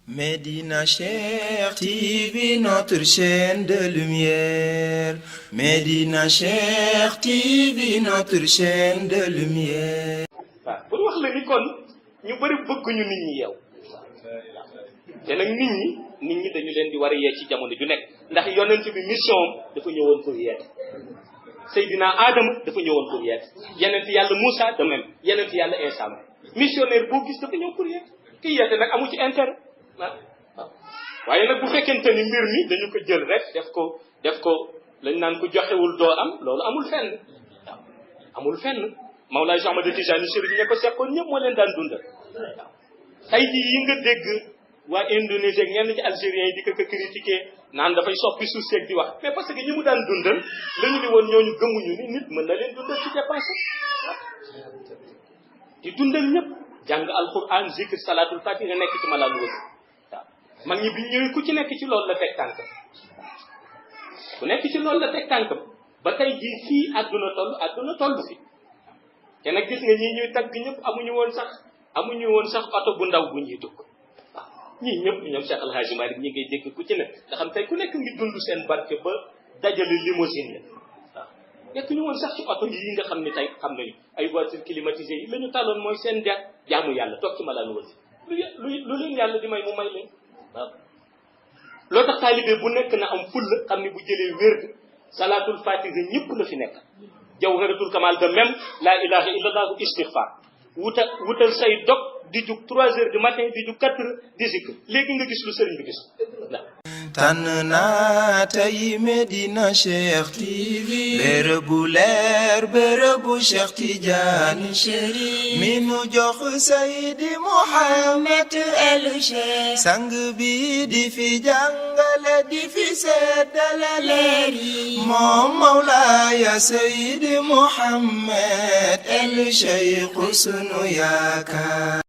Médina Cheikh TV, notre chaîne de lumière. Médina Cheikh TV, notre chaîne de lumière. waaw pour wax la ni kon ñu bëri bëgguñu nit ñi yeew te nag nit ñi dañu leen di war a yee ci jamono ju nekk ndax yonent bi mission dafa ñëwoon pour yeete Seydina Adama dafa ñëwoon pour yeete yeneen yàlla Moussa de même yeneen yàlla Isa missionnaire boo gis dafa ñëw pour yeete kii yeete nag amu ci intérêt waaw waaye nag bu fekkente ni mbir mi dañu ko jël rek def ko lañ naan ko joxewul doo am loolu amul fenn waaw amul fenn Mawlaay Cheikh Ahmad Tijani Chérif ña ko seqoon ñëpp moo leen daan dundal waaw tey jii yi nga dégg waa Indonésie ak ñenn ci algériens yi di ko critiquer naan dafay soppi suuf seeg di wax mais parce que ñi mu daan dundal la ñu di woon ñooñu gëmuñu ni nit mën na leen dundal ci dépense di dundal ñëpp jàng alquran zikr salatul fatiha nekk ci malaanu wasi waaw mag ñi bi ñëwee ku ci nekk ci loolu la teg tànk ku nekk ci loolu la teg tànk ba tey jii fii àdduna toll fi te nag gis nga ñii ñuy tagg ñëpp amuñu woon sax oto bu ndaw bu ñuy dugg waaw ñii ñëpp ñoom Cheikh El Hadji Malick ñi ngay dégg ku ci ne nga xam tey ku nekk ngi dund seen barke ba dajale limousine ya waaw nekk ñu woon sax ci oto yi nga xam ne tey xam nañu ay voiture climatisée yi la ñu taloon mooy seen der jaamu yàlla toog ci malaan wasi lu leen yàlla di may mu may leen waaw loo tax taalibe bu nekk na am fulla xam ne bu jëlee wérd salatul fatiha ñëpp la fi nekk jawharatul kamal de même la ilaha illallah istighfar wutal say dog di jug 3 heures du matin di jug 4 heures di zikr léegi nga gis lu sëriñ bi gis tànn naa tey Médina Cheikh TV, bërëbu leer bërëbu Cheikh Tidiane Chérif mi nu jox Seydi Mouhamed El Cheikh sang bi di fi jàngale di fi seddale leer yi moom Mawlaaya Seydi Mouhamed El Cheikh sunu yaakaar